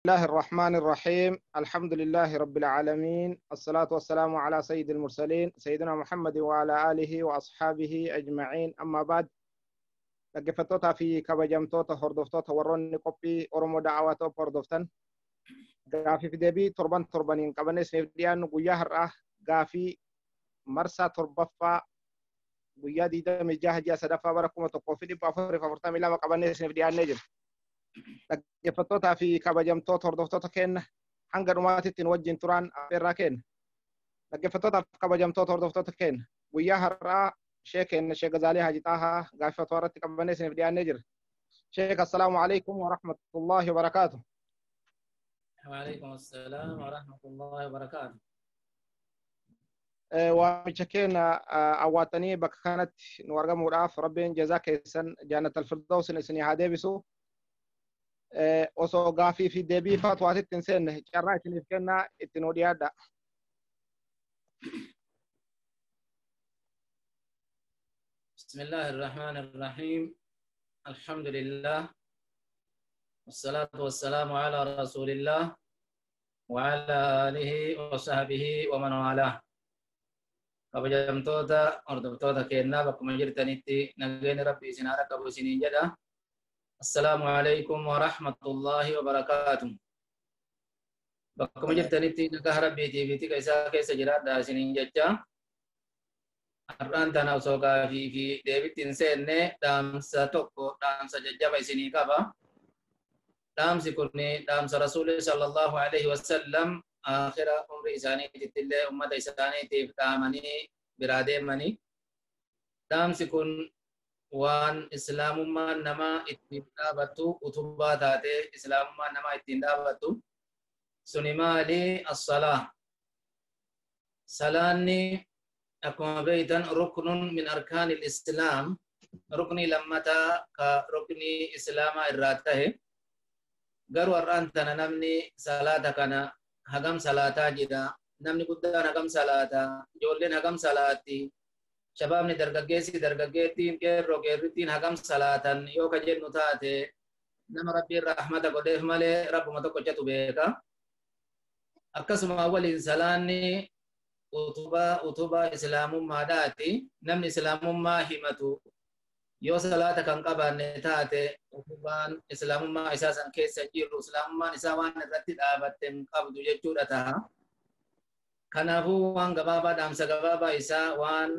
الله الرحمن الرحيم. الحمد لله رب العالمين، الصلاة والسلام على سيد المرسلين سيدنا محمد وعلى آله وأصحابه أجمعين. أما بعد، dhaggeeffattoota fi kabajamtoota hordoftoota warroonni qophii Oromoo Da'awaa Top hordoftan, gaafii fi deebii torban torbaniin qabannee isiniif dhiyaannu guyyaa har'aa gaafii marsaa 7ffaa guyyaa 26 ji'a 3ffaa bara 1442 qabannee isiniif dhiyaannee jira. Dhaggeeffattootaa fi kabajamtoota hordoftoota keenya hanga dhumaatitti nu wajjin turaan affeerraa keenya. Dhaggeeffattootaa fi kabajamtoota hordoftoota keenya guyyaa har'aa Sheekh Sheekh Gazaalii Haji Xaahaa gaafii fatwaa irratti qabannee isiniif dhiyaannee jira. Sheekh, assalaamu alaikum wa rahmatullahi wa barakaatuh. وعليكم السلام ورحمة الله وبركاته. Waamicha keenya awwaatanii bakka kanatti nu argamuudhaaf Rabbiin jazaa keessan Jannat al-Firdaus isinii haa deebisu. Osoo gaafii fi deebii fatwaatitti hin seenne carraa isiniif kennaa itti nu dhiyaadha. بسم الله الرحمن الرحيم. الحمد لله والصلاة والسلام على رسول الله وعلى آله وصحبه ومن والاه. Kabajamtoota hordoftoota keenyaa bakkuma jirtanitti nageenya Rabbii isin haa qabu isiniin jedha. Assalaamu alaikum wa rahmatullahi wa barakaatuh. Bakkuma jirtanitti nagaa Rabbiitii fi tika isaa keessa jiraadha isiniin jecha. Har'aan tana osoo gaafii fi deebitti hin seenne dhaamsa tokko dhaamsa jajjaba isinii qaba. Dhaamsi kun dhaamsa Rasuulli sallallahu alaihi wasallam akhira umri isaaniititti illee ummata isaaniitiif dhaamanii biraa deemanii. Dhaamsi kun waan islaamummaan namaa ittiin dhaabattu utubaa taatee islaamummaan namaa ittiin dhaabattu suni maali? As-salaa. Salaanni akkuma beektan ruknun min arkaanil islaam, ruknii lammataa ka ruknii islaamaa irraa tahe. Garuu har'aan tana namni salaata kana hagam salaataa jira, namni guddaan hagam salaataa, ijoolleen hagam salaatti, shabaabni dargaggeessi dargaggeettiin qeerroo qeerrittiin hagam salaatan yoo ka jennu taate nama Rabbiin rahmata godheef malee Rabbuma tokkochatu beeka. Akkasuma waliin salaanni utubaa islaamummaadhaati. Namni islaamummaa himatu yoo salaata kan qabaanne taate utubaan islaamummaa isaa san keessa jiru islaamummaan isaa waan irratti dhaabatte hin qabdu jechuudha taha. Kanaafuu waan gabaabaa dhaamsa gabaabaa isaa waan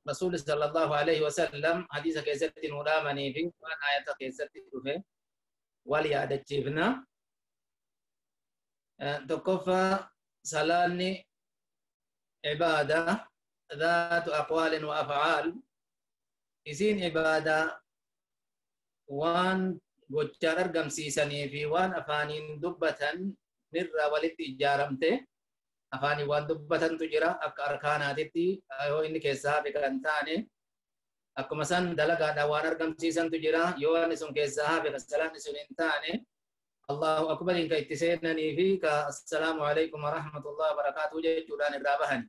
Rasuulli sallallahu alaihi wasallam hadiisa keessatti nuu dhaamanii fi waan ayata keessatti dhufe wal yaadachiifna. Tokkoffaa, salaanni عبادة ذات أقوال وأفعال. isiin ibaadaa waan gochaan argamsiisanii fi waan afaaniin dubbatan nirraa walitti ijaaramte. Afaaniin waan dubbatantu jira akka arkaanaatitti yoo inni keessaa hafe kan taane, akkuma san dalagaadhaan waan argamsiisantu jira yoo inni sun keessaa hafe kan salaanni sun hin taane. Allahu akbariin ka itti seenanii fi ka assalaamu alaikum wa rahmatullahi wa barakaatuh jechuudhaan irraa bahan.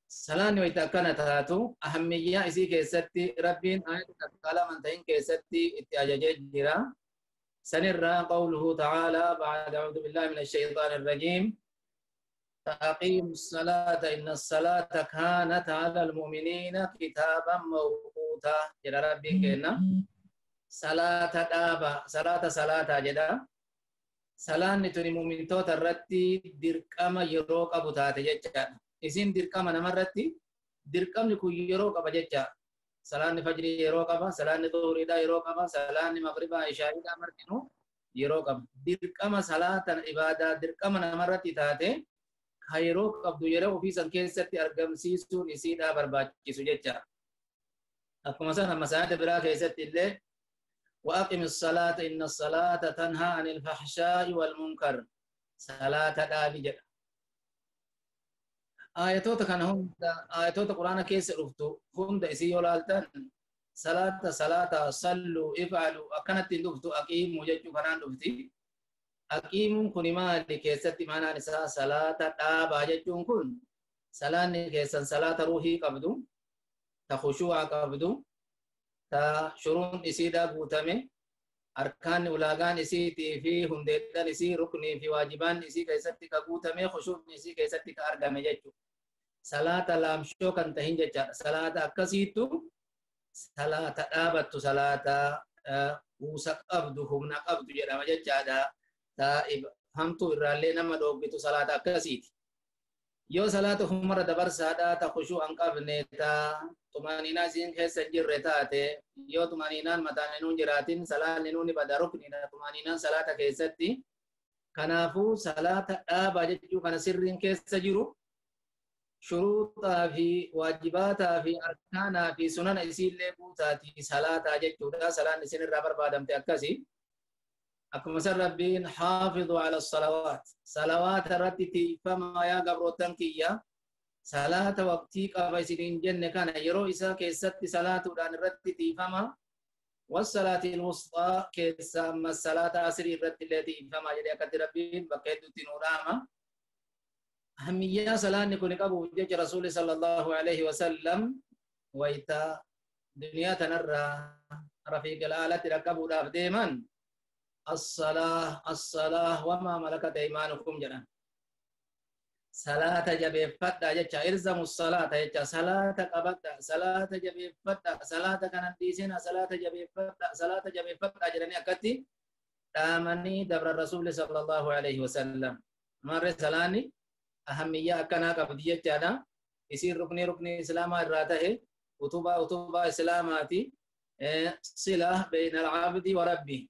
Salaanni wayita akkana taatu ahammiyyaa isii keessatti Rabbiin ayata takka lama ta'in keessatti itti ajajee jira. Sanirraa qawluhu ta'aalaa ba'da a'uudhu billahi minash shaytaanir rajiim. أقيموا الصلاة إن الصلاة كانت على المؤمنين كتابا موقوتا. جل ربي كنا صلاة دابا صلاة صلاة جدا. Salaanni tuni mu'mintoota irratti dirqama yeroo qabu taate jechaadha. Isin dirqama namarratti dirqamni kun yeroo qaba jecha. Salaanni fajrii yeroo qaba, salaanni zuhuriidhaa yeroo qaba, salaanni maghribaa ishaa'iidhaa martinuu yeroo qaba. Dirqama salaatan ibaadaa dirqama namarratti taate ka yeroo qabdu yeroo ofii san keessatti argamsiisuun isiidhaa barbaachisu jecha. Akkuma sana masaajida biraa keessatti illee وأقم الصلاة إن الصلاة تنهى عن الفحشاء والمنكر. صلاة دابي جدا. آياتوتا كان هوندا آياتوتا قرآن كيس رفتو هوندا إسي يولالتن صلاة صلاة صلوا افعلوا أكنت رفتو أقيموا ججو كنان رفتي. أقيموا كن مالي كيستي معنا نساء صلاة دابا ججو كن صلاة كيسا صلاة روحي قبدو تخشوع قبدو تا شرون إسيدا بوتامي Arkaanni ulaagaan isiitii fi hundeedhaan isii ruknii fi waajibaan isii keessatti ka guutame khushuu'ni isii keessatti ka argame jechuudha. Salaata laamshoo kan tahin jechaadha. Salaata akkasiittu salaata dhaabattu salaata kuusa qabdu humna qabdu jedhama jechaadha. Hamtuu irraallee nama dhooggitu salaata akkasiiti. Yoo salaata humarra dabarsaadha ta khushuu an qabne ta tumaaninaa isiin keessa hin jirre taate yoo tumaaninaan mataan hinuun jiraatin salaanni nuuni bada rukniidha tumaaninaan salaata keessatti. Kanaafuu salaata dhaabaa jechuu kana sirriin keessa jiru shuruuxaa fi waajibaataa fi arkaanaa fi sunana isiillee guutaati salaataa jechuudha. Salaan isin irraa barbaadamte akkasi. Akkuma san Rabbiin xaafidu ala salawaat. Salawaata irratti tiifamaa yaa gabrootan kiyya. Salaata waqtii qaba isiniin jenne kana yeroo isaa keessatti salaatuudhaan irratti tiifama. Wassalaati alwusxaa keessa amma salaata asrii irratti illee tiifamaa jedhee akkatti Rabbiin bakka hedduutti nuu dhaama. Ahamiyyaa salaanni kun qabu jecha Rasuulli sallallahu alaihi wasallam wayita duniyaa tanarraa rafiiqil aalatti dhaqqabuudhaaf deeman الصلاة الصلاة وما ملكت أيمانكم جنا صلاة جبيفتا جتا إلزموا الصلاة جتا صلاة قبتا صلاة جبيفتا صلاة كانت ديسنا صلاة جبيفتا صلاة جبيفتا جراني أكتي تامني دبر الرسول صلى الله عليه وسلم مر سلاني أهمية أكنا قبضية جانا يصير ركني ركني إسلام الراته أتوبة أتوبة إسلاماتي صلة بين العبد وربه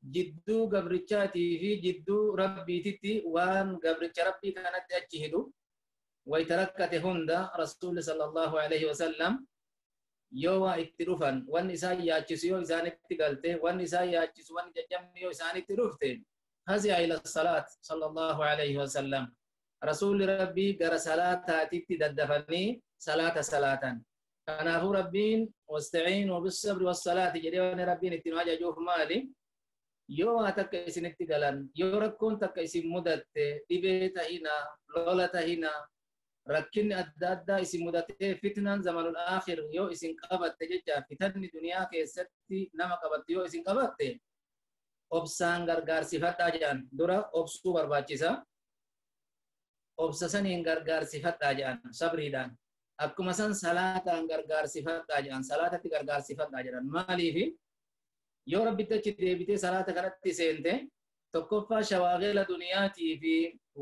jidduu gabrichaatii fi jidduu rabbiititti waan gabricha rabbii kanatti achi hidhu wayita rakkate hunda rasuulli sallallahu alaihi wasallam yoo waa itti dhufan wanni isaan yaachisu yoo isaanitti galte wanni isaan yaachisu wanni jajjabni yoo isaanitti dhufte hazi'a ila salaat sallallahu alaihi wasallam rasuulli rabbii gara salaataatitti daddafanii salaata salaatan. Kanaafuu rabbiin wastaciinuu bissabri wassalaati jedhee wanni rabbiin ittiin ajajuuf maali? Yoo waa takka isinitti galan yoo rakkoon takka isin mudatte dhibee tahina lola tahina rakkinni adda addaa isin mudattee fitnaan zamanul aakhir yoo isin qabatte jecha fitanni duniyaa keessatti nama qabatte yoo isin qabatte obsaan gargaarsifadhaa jedhan dura obsuu barbaachisa. Obsa saniin gargaarsifadhaa jedhan sabriidhaan akkuma san salaataan gargaarsifadhaa jedhan salaatatti gargaarsifadhaa jedhan maaliifi yoo rabbitti achi deebitee salaata kanatti seente tokkoffaa shawaaqila duniyaatii fi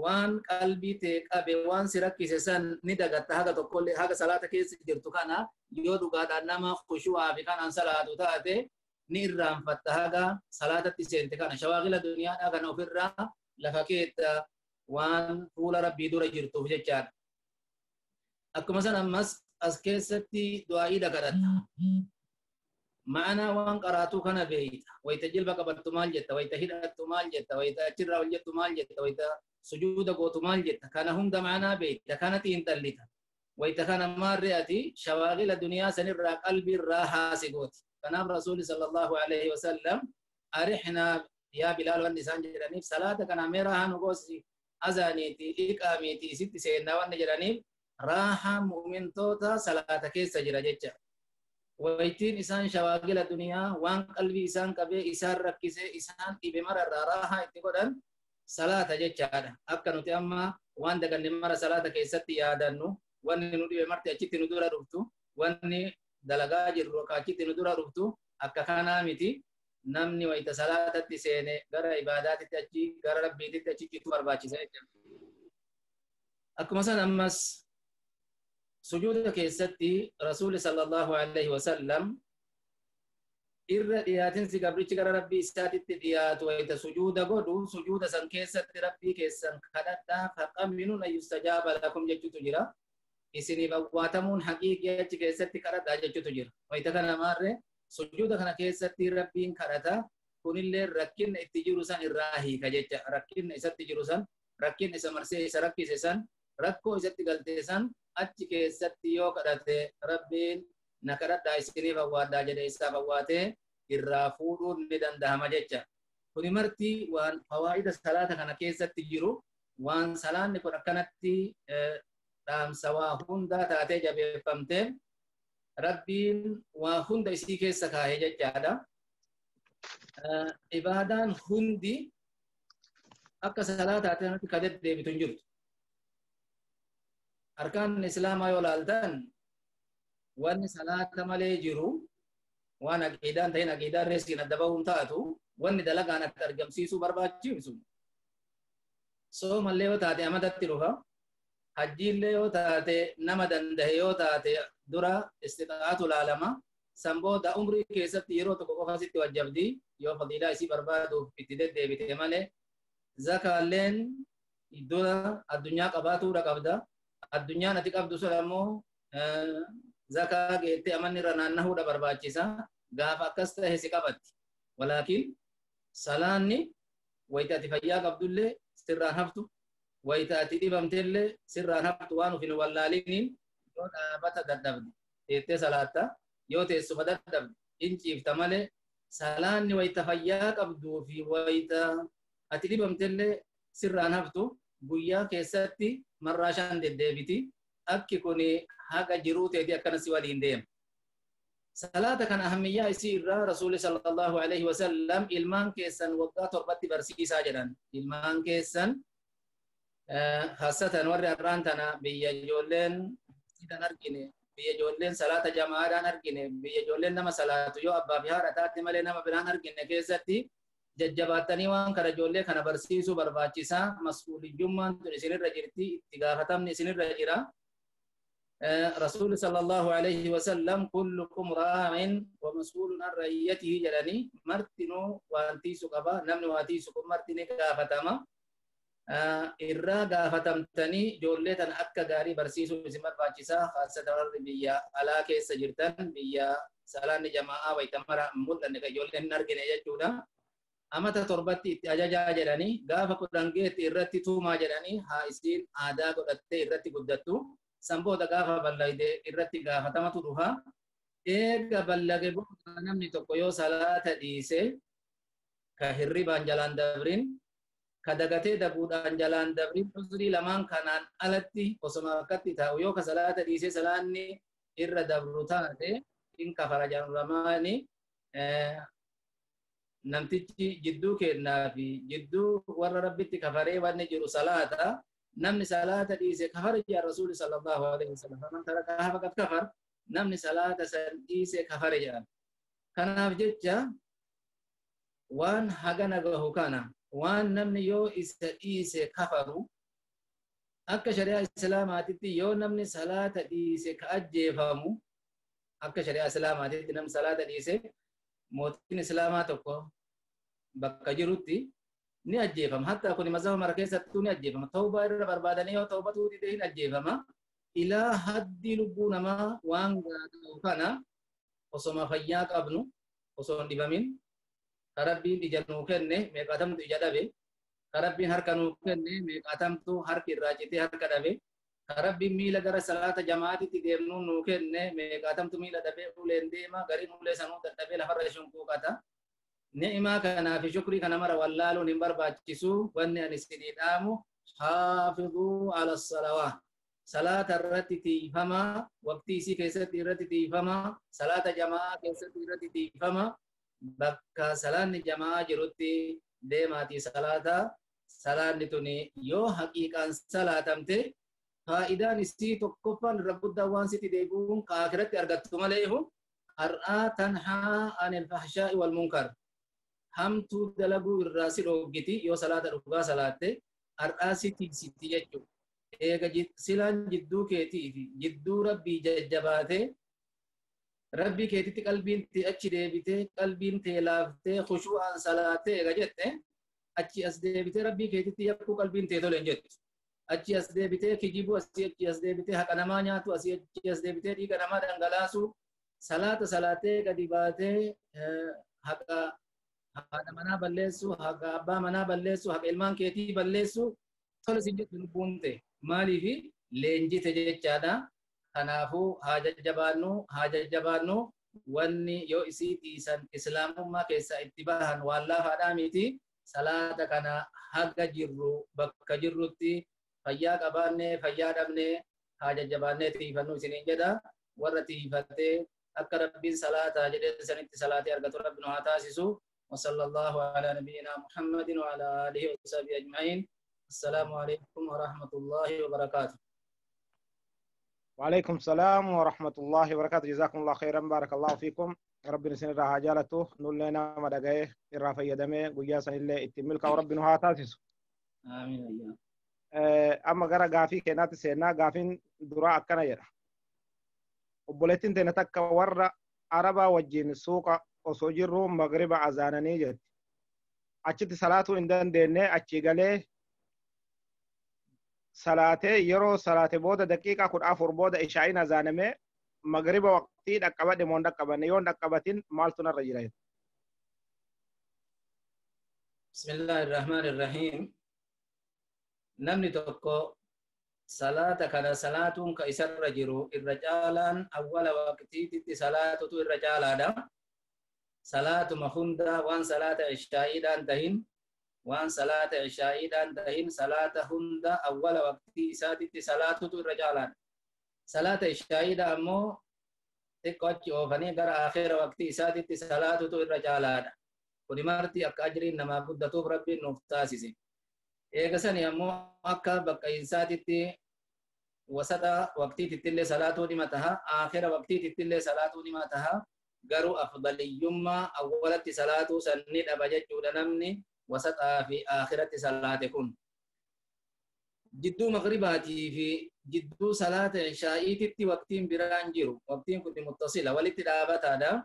waan qalbii tee qabe waan si rakkise san ni dagatta haga tokkollee haga salaata keessa jirtu kana yoo dhugaadhaan nama khushu'aa fi kanaan salaatu taate ni irraanfatta haga salaatatti seente kana shawaaqila duniyaadhaa kana ofirraa lafa keetta waan fuula rabbii dura jirtuuf jechaadha. Akkuma san ammas as keessatti du'aa'ii kadhatta. Ma'anaa waan qaraatuu kana beeyta. Wayita jilba qabattu maal jetta? Wayita hidhattu maal jetta? Wayita achirraa ol jettu maal jetta? Wayita sujuuda gootu maal jetta? Kana hunda ma'anaa beeyta. Kanatti hin xallita. Wayita kana maarree ati shawaaqila duniyaa sanirraa qalbiirraa haasi gooti. Kanaaf Rasuulli sallallahu alaihi wasallam arixnaa yaa Bilaal wanni isaan jedhaniif salaata kana mee raahaa nu goosi azaaniiti iqaamiiti isitti seennaa wanni jedhaniif raahaa mu'mintoota salaata keessa jira jecha. Waytiin isaan shawaaqila duniyaa waan qalbii isaan qabee isaan rakkisee isaan dhibe mararraa raahaa itti godhan salaata jechaadha. Akka nuti amma waan daganne mara salaata keessatti yaadannu wanni nu dhibe marti achitti nu dura dhuftu wanni dalagaa jirru akka achitti nu dura dhuftu akka kanaa miti. Namni wayita salaatatti seene gara ibaadaatitti achi gara rabbiititti achi citu barbaachisa jechuudha. Akkuma san ammas sujuuda keessatti Rasuulli sallallahu alaihi wasallam irra dhiyaatinsi gabrichi gara rabbii isaatitti dhiyaatu wayita sujuuda godhu sujuuda san keessatti rabbii keessan kadhadhaa faqaminun an yustajaaba lakum jechuutu jira. Isiniif awwaatamuun haqiiqii achi keessatti kadhadhaa jechuutu jira. Wayita kana maarree sujuuda kana keessatti rabbiin kadhata kunillee rakkinna itti jiru san irraa hiika jecha rakkinna isatti jiru san rakkinna isa marsee isa rakkise san rakkoo isatti galte san achi keessatti yoo kadhate rabbiin na kadhadhaa isiniif awwaadhaa jedhee isaaf awwaatee irraa fuudhuun ni dandahama jecha. Kuni marti waan fawaa'ida salaata kana keessatti jiru waan salaanni kun akkanatti dhaamsa waa hundaa taatee jabeeffamtee rabbiin waa hunda isii keessa kaahee jechaadha. Ibaadaan hundi akka salaataatiin ka deddeebitu hin jirtu. Arkaan Islaamaa yoo laaltan wanni salaata malee jiru waan aqiidaan ta'in aqiidaan reesiin adda bahuun taatu wanni dalagaan akka argamsiisuu barbaachisu. Soomallee yoo taate amatatti dhufa. Hajjiillee yoo taate nama dandahe yoo taate dura istixaatu laalama. San booda umrii keessatti yeroo tokko qofa sitti wajjabdi yoo fadiilaa isii barbaaduuf itti deddeebite malee. Zakaalleen dura addunyaa qabaatuudha qabda. Addunyaan ati qabdu sun ammoo zakaa geettee amanni irra naannahuudha barbaachisa. Gaafa akkas tahe si qabatti. Walaakin salaanni wayita ati fayyaa qabdullee sirraan haftu, wayita ati dhibamtellee sirraan haftu waan ufin wallaaliniin yoo dhaabata dadhabde teettee salaatta, yoo teessuma dadhabde hin ciifta malee salaanni wayita fayyaa qabduu fi wayita ati dhibamtellee sirraan haftu guyyaa keessatti marraa 5 deddeebiti. Akki kun haqa jiruu teetii akkana si waliin deema. Salaata kana ahamiyyaa isii irraa Rasuulli sallallahu alaihi wasallam ilmaan keessan waggaa 7tti barsiisaa jedhan. Ilmaan keessan hassatan warri har'aan tana biyya ijoolleen sidan argine, biyya ijoolleen salaata jamaadhaan argine, biyya ijoolleen nama salaatu yoo abbaa fi haadha taate malee nama biraan argine keessatti jajjabaattanii waan kana ijoollee kana barsiisuu barbaachisaa. Mas'uuliyyummaan tun isinirra jirti, itti gaafatamni isinirra jira. Rasuulli sallallahu alaihi wasallam kullukum raa'in wa mas'uulun an ra'iyyatihi jedhanii martinuu waan tiisu qaba. Namni waa tiisu kun marti ni gaafatama. Irraa gaafatamtanii ijoollee tana akka gaarii barsiisuu isin barbaachisaa. Haasata warri biyya alaa keessa jirtan biyya salaanni jamaa'aa wayita mara mul'anne kan ijoolleen hin argine jechuudha. Amata 7tti itti ajajaa jedhanii gaafa 10 geetti irratti tuumaa jedhanii haa isiin aadaa godhattee irratti guddattu. San booda gaafa ballayde irratti gaafatamatu dhufa. Eega ballage booda namni tokko yoo salaata dhiise ka hirribaan jalaan dabrin, ka dagatee daguudhaan jalaan dabrin, uzrii lamaan kanaan alatti osoma akkatti taa'u yoo ka salaata dhiise salaanni irra dabru taate in kafara jedhu lamaani. Namtichi jidduu kennaa fi jidduu warra rabbitti kafaree wanni jiru salaata. Namni salaata dhiise kafara jedha Rasuulli sallallahu alaihi wasallam. Faman tarakahaa faqad kafar. Namni salaata san dhiise kafare jedha. Kanaaf jecha waan hagana gahu kana waan namni yoo isa dhiise kafaru akka shari'aa Islaamaatitti yoo namni salaata dhiise ka ajjeefamu akka shari'aa Islaamaatitti namni salaata dhiise mootiin Islaamaa tokko bakka jirutti ni ajjeefama. Hatta kun mazhaba mara keessattuu ni ajjeefama. Tawbaa irra barbaadanii yoo tawbatuu dide hin ajjeefama. Ilaa haddi lubbuu namaa waan gaadhu kana osoma fayyaa qabnu osoo hin dhibamin ka Rabbiin ija nuu kenne meeqaatamtu ija dhabe, ka Rabbiin harka nuu kenne meeqaatamtu harki irraa citee harka dhabe, ka Rabbiin miila gara salaata jamaatitti deemnuu nuu kenne meeqaatamtu miila dhabee uleen deema, gariin ulee sanuu dadhabee lafarra shunquuqata. Ni'imaa kanaa fi shukrii kana mara wallaaluun hin barbaachisu. Wanni ani isinii dhaamu haafiduu ala salawaa. Salaata irratti tiifamaa, waqtii isii keessatti irratti tiifamaa, salaata jamaa keessatti irratti tiifamaa, bakka salaanni jamaa jirutti deemaatii salaata. Salaanni tuni yoo haqiiqaan salaatamte faayidaan isii tokkoffaan irra guddaan waan sitti deebi'uun kaafiratti argattu malee har'aa tanhaa anil fahshaa'i wal munkar. Hamtuu dalaguu irraa si dhoggiti yoo salaata dhugaa salaatte har'aa si tiksiti jechuudha. Eega silaan jidduu keetii fi jidduu rabbii jajjabaatee rabbii keetitti qalbiin tee achi deebitee qalbiin tee laaftee khushuu'aan salaattee eega jette achi as deebitee rabbii keetitti yakkuu qalbiin tee tole hin jettu. Achi as deebitee kijibuu, asii achi as deebitee haqa namaa nyaatu, asii achi as deebitee dhiiga namaa dhangalaasu, salaata salaattee gadi baatee haqa haadha manaa balleessu, haqa abbaa manaa balleessu, haqa ilmaan keetii balleessu tole sin jettu lubbuun ta'e. Maaliifi leenjite jechaadha. Kanaafuu haa jajjabaannu, haa jajjabaannu. Wanni yoo isii dhiisan islaamummaa keessaa itti bahan waan laafaadhaa miti. Salaata kana haga jirru bakka jirrutti fayyaa qabaannee fayyaa dhabnee haa jajjabaannee tiifannu isiniin jedha. Warra tiifattee akka rabbiin salaataa jedhee sanitti salaatee argatu rabbi nu haa taasisu. وصلى الله على نبينا محمد وعلى آله وصحبه أجمعين. السلام عليكم ورحمة الله وبركاته. وعليكم السلام ورحمة الله وبركاته. جزاكم الله خيرا، بارك الله فيكم. ربنا سن راها جالته نقول لنا ما دقايه الرافع يدمه قياسا اللي اتملك وربنا هاتاسس. آمين. أما غرا غافي كنات سينا غافين درا أكنا يرى وبولتين تنتك ورا عربا وجين سوق وسوجرو مغرب أذانني جت أشتي صلاة إندن دينه أشي قاله صلاة يرو صلاة بودا دقيقة كن أفر بودا إشاعين أذانمه مغرب وقتي دقبة دمون دقبة نيون دقبتين مالتنا الرجلين. بسم الله الرحمن الرحيم. نمني توكو صلاة كذا صلاة كإسر رجلو الرجالان أول وقتي تتي صلاة تو الرجالا صلاة مخوندا وان صلاة عشاء دان تهين وان صلاة عشاء دان تهين صلاة هندا أول وقتي ساتي صلاة تو الرجالان صلاة عشاء دامو تكوتش أوفني غر آخر وقتي ساتي صلاة تو الرجالان ودمرتي أكاجرين نما قدتو ربي نفتاسيسي إيجاسني أمو أكا بقى إنساتي وسط وقتي تتلي صلاة نمتها آخر وقتي تتلي صلاة نمتها garuu afdaliyyummaa awwalatti salaatuu sanni dhaba jechuudha namni wasaxaa fi akhiratti salaate kun. Jidduu maghribaatii fi jidduu salaata ishaa'iititti waqtiin biraan jiru. Waqtiin kun muttasila walitti dhaabataadha.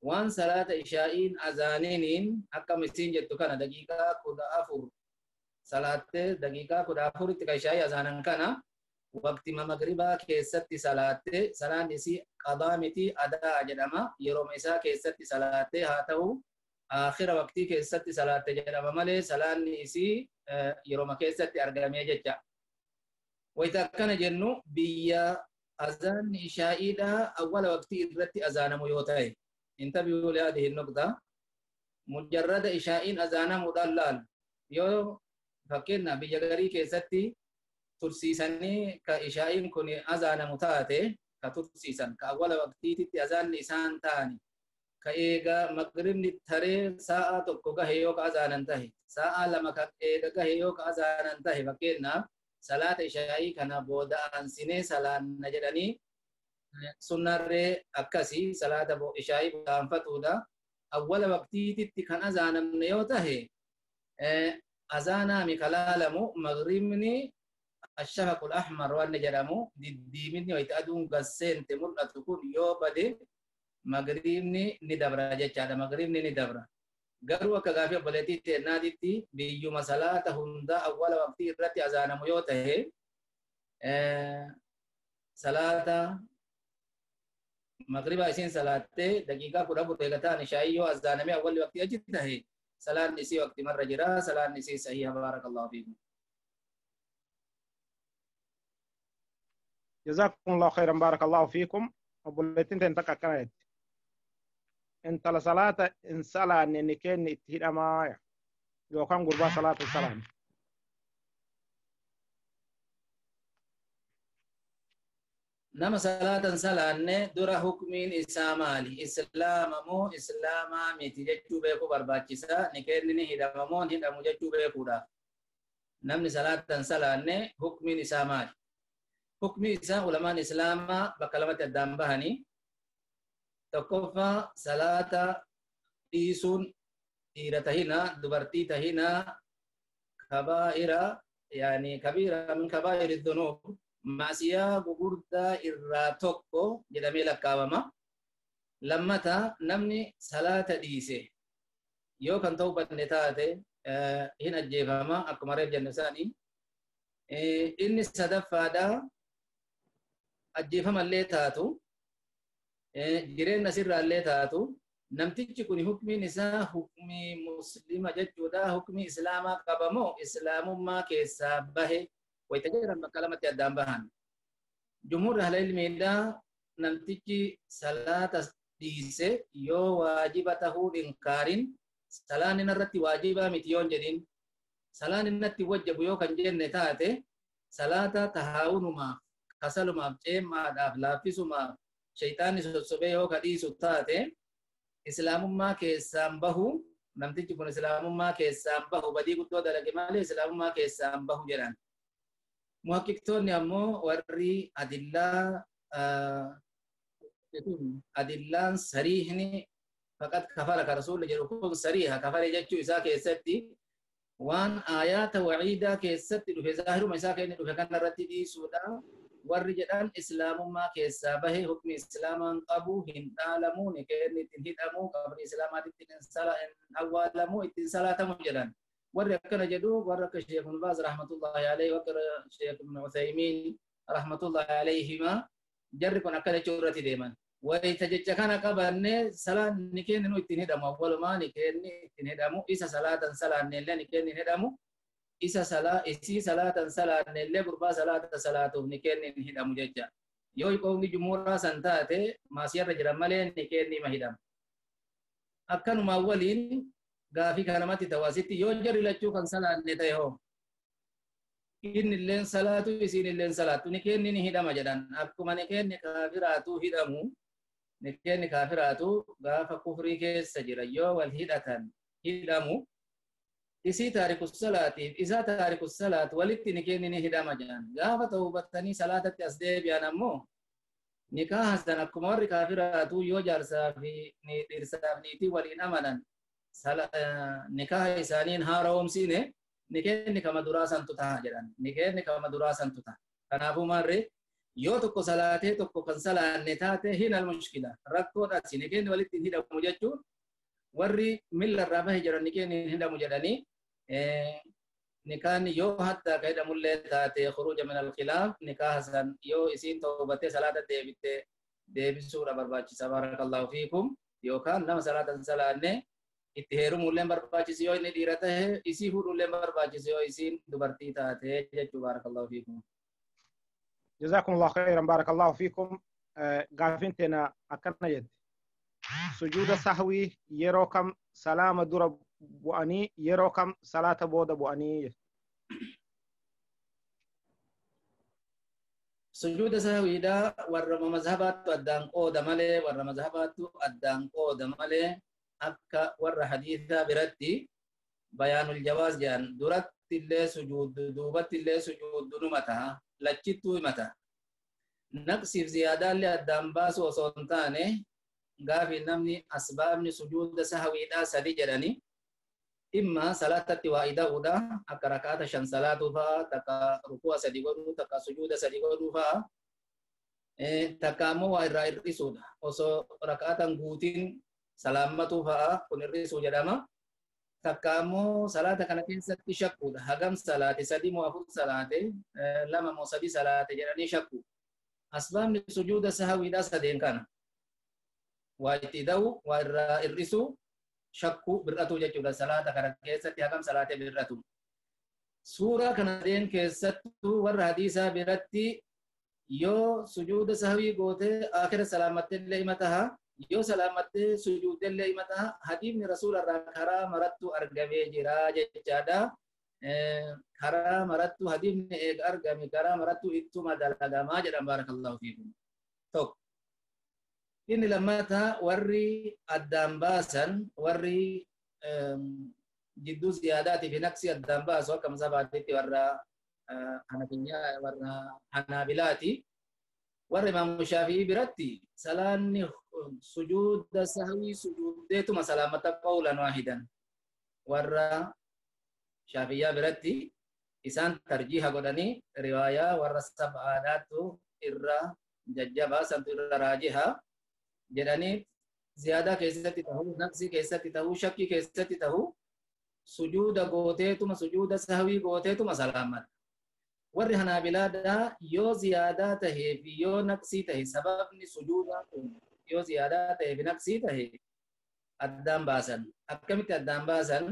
Waan salaata ishaa'iin azaaniniin akka misiin jettu kana daqiiqaa 14 salaattee daqiiqaa 14tti kan ishaa'ii azaanan kana waqtima maghribaa keessatti salaattee salaan isii qadaa miti adaa jedhama. Yeroo isaa keessatti salaattee haa ta'u aakhira waqtii keessatti salaatte jedhama malee salaanni isii yeroo keessatti argamee jecha. Wayita akkana jennu biyya azaanni ishaa'iidha awwala waqtii irratti azaanamu yoo ta'e intabihuu lihaadihi nuqta mujarrada ishaa'iin azaanamuudhaan laal yoo fakkeenya biyya garii keessatti tursiisanii ka ishaa'iin kun azaanamu taate ka tursiisan ka awwala waqtiititti azaanni isaan ta'ani ka eega magribni taree sa'a tokko gahe yoo ka azaanan tahe sa'a lama ka eega gahe yoo ka azaanan tahe fakkeenyaaf salaata ishaa'ii kana booda aansinee salaanna jedhanii sunnarree akkasii salaata ishaa'ii booda'anfatuudha. Awwala waqtiititti kan azaanamne yoo tahe azaanaami kalaalamu magribni الشفق الأحمر وأن جرمو ديمني ويتأدون قسين تمر أتكون يوبدي مغربني ندبرة جتشادة مغربني ندبرة قروا كغافية بلتي تناديتي بيو مسألة هندا أول وقت الرتي أزان ميوته صلاة مغرب عشرين صلاة دقيقة كرة بتغتا نشايو أزان مي أول وقت أجته صلاة نسي وقت مرة جرا صلاة نسي صحيح. بارك الله فيكم. جزاكم الله خيرا بارك الله فيكم. وبولتين تنتقى كانت انت لصلاة ان صلاة نكين اتهد أما يوكان قربا صلاة السلام. نما صلاة صلاة درا حكمين إسامالي إسلام مو إسلام ميتي جتشو بيكو برباچسا نكين نهد مو نهد مو جتشو بيكو دا نمني صلاة صلاة حكمين إسامالي حكمي إسا علماء الإسلام بكلمة الدام بهني تكفى صلاة إيسون إيرتهنا دبرتي تهنا كبائر يعني كبيرة من كبائر الذنوب معصية بقرد إراتوكو جدمي لكاوما لما تا نمني صلاة إيسي يو كان توبة نتاتي هنا الجيفاما أكمريب جنساني إني صدفة دا ajjeefamallee taatu jireenya sirraallee taatu namtichi kun hukmiin isaa hukmii muslima jechuudha. Hukmii islaamaa qabamoo islaamummaa keessaa bahe wayita jedhan bakka lamatti addaan bahan. Jumhuurri ahla ilmiidhaa namtichi salaata dhiise yoo waajiba tahuu inkaarin salaan irratti waajibaa miti yoon jedhin salaan innatti wajjabu yoo kan jenne taate salaata tahaawunumaaf kasalumaaf ceemmaadhaaf laaffisumaaf shayxaanni sossobee yoo ka dhiisu taate islaamummaa keessaan bahu Namtichi kun islaamummaa keessaan bahu badii guddoo dalage malee islaamummaa keessaan bahu jedhan. Muhaqqiqtoonni ammoo warri adillaa adillaan sariihni faqad kafara ka rasuulli jedhu kun sariiha kafare jechuu isaa keessatti waan aayaata waciidaa keessatti dhufe zaahiruma isaa kenni dhufe kanarratti dhiisuudha. Warri jedhan islaamummaa keessaa bahe hukmi islaamaan qabu hin dhaalamu ni kenni ittiin hidhamu qabri islaamaatitti hin awwaalamu ittiin salaatamu jedhan. Warri akkana jedhu warra akka Sheekh Ibn Baaz rahmatullahi alayhi warra Sheekh Ibn Uthaymiin rahmatullahi alayhima jarri kun akkana jechuu irratti deeman. Wayita jecha kana qabanne salaan ni kenni nu ittiin hidhamu awwalumaa ni kenni ittiin hidhamu isa salaatan salaanne illee ni kenni hin hidhamu. Isa salaa isii salaatan salaanne illee gurbaa salaata salaatuuf ni kenni hin hidhamu jecha. Yoo qawmi jumhuuraa san taate maasiyarra jiran malee ni kenni ma hidhamu. Akkanumaa waliin gaafii kanamatti tawaasitti yoo jarri lachuu kan salaanne ta'e hoo inni illeen salaatu isiin illeen salaattu ni kenni ni hidhama jedhan. Akkuma ni kenni kaafiraatu hidhamu ni kenni kaafiraatu gaafa kufrii keessa jira yoo wal hidhatan hidhamu. Isii taariku salaatiif isaa taariku salaat walitti ni kenni ni hidhama jedhan. Gaafa tawbatanii salaatatti as deebi'an ammoo nikaaha san akkuma warri kaafiraatu yoo jaarsaa fi dhirsaaf niitii waliin amanan nikaaha isaaniin haara'oomsiine ni kenni kama duraa santu ta'a jedhan. Ni kenni kama duraa santu ta'a. Kanaafuu maarree yoo tokko salaatee tokko kan salaanne taate hin al mushkila rakkoodhaas ni kenni walitti hin hidhamu jechuun warri milla irraa bahe jedhan ni kenni hin hidhamu jedhanii nikaahni yoo hatta ka hidhamullee taate khuruuja min al-khilaaf nikaaha san yoo isiin tawbatee salaata deebite deebisuudha barbaachisa. Barakallahu fiikum. Yookaan nama salaata hin salaanne itti heerumuullee barbaachisa yoo inni dhiira tahe isii fuudhuullee barbaachisa yoo isiin dubartii taate jechuu. Barakallahu fiikum. جزاكم الله خيرا بارك الله فيكم. Gaafiin teena akkana jette sujuuda sahwii yeroo kam salaama dura bu'anii yeroo kam salaata booda bu'anii? Sujuuda sahwiidha warra mazhabaattu addaan qooda malee warra mazhabaattu addaan qooda malee akka warra hadiisaa biratti bayaanul jawaaz jedhan duratti illee sujuuddu duubatti illee sujuuddu numa ta'a lachittuu himata. Naqsiif ziyaadaallee addaan baasu osoo hin taane gaafi namni asbaabni sujuuda sahwiidhaa sadi jedhani imma salaatatti waa ida'uudha akka rakaata 5 salaatuu fa'a takka ruku'a 3 godhuu takka sujuuda 3 godhuu fa'a takka ammoo waa irraa hir'isuudha osoo rakaatan guutiin salaammatuu fa'a kun hir'isuu jedhama. Takka ammoo salaata kana keessatti shakkuudha hagam salaate 3 moo 4 salaate 2 moo 3 salaate jedhanii shakku. Asbaabni sujuuda sahwiidhaa sadeen kana waa itti ida'u waa irraa hir'isuu shakkuu bir'atuu jechuudha. Salaata kana keessatti hagam salaate bir'atu. Suuraa kana sadeen keessattuu warra hadiisaa biratti yoo sujuuda sahwii gootee akhira salaamattee illee hima taha yoo salaamattee sujuudde illee hima taha hadiifni rasuula irraa karaa marattu argamee jira jechaadha. Karaa marattu hadiifni eega argame karaa marattu ittuma dalagamaa jedhan. Barakallahu fiikum. Tokko. Inni lammataa warri addaan baasan warri jidduu ziyaadaatii fi naqsii addaan baasu akka mazhabaatitti warra Hanafiyyaa warra Hanaabilaati. Warra Imaamu Shaafi'ii biratti salaanni sujuuda sahwii sujuuddeetuma salaamata qawlan waahidan. Warra Shaafiyyaa biratti isaan tarjiiha godhanii riwaayaa warra sab'aadhaatu irra jajjabaa santu irra raajiha jedhanii ziyaadaa keessatti tahuu naqsii keessatti tahuu shakkii keessatti tahuu sujuuda gooteetuma sujuuda sahwii gooteetuma salaamata. Warri Hanaabilaadhaa yoo ziyaadaa tahee fi yoo naqsii tahe sababni sujuudaa kun yoo ziyaadaa tahee fi naqsii tahe addaan baasan. Akkamitti addaan baasan?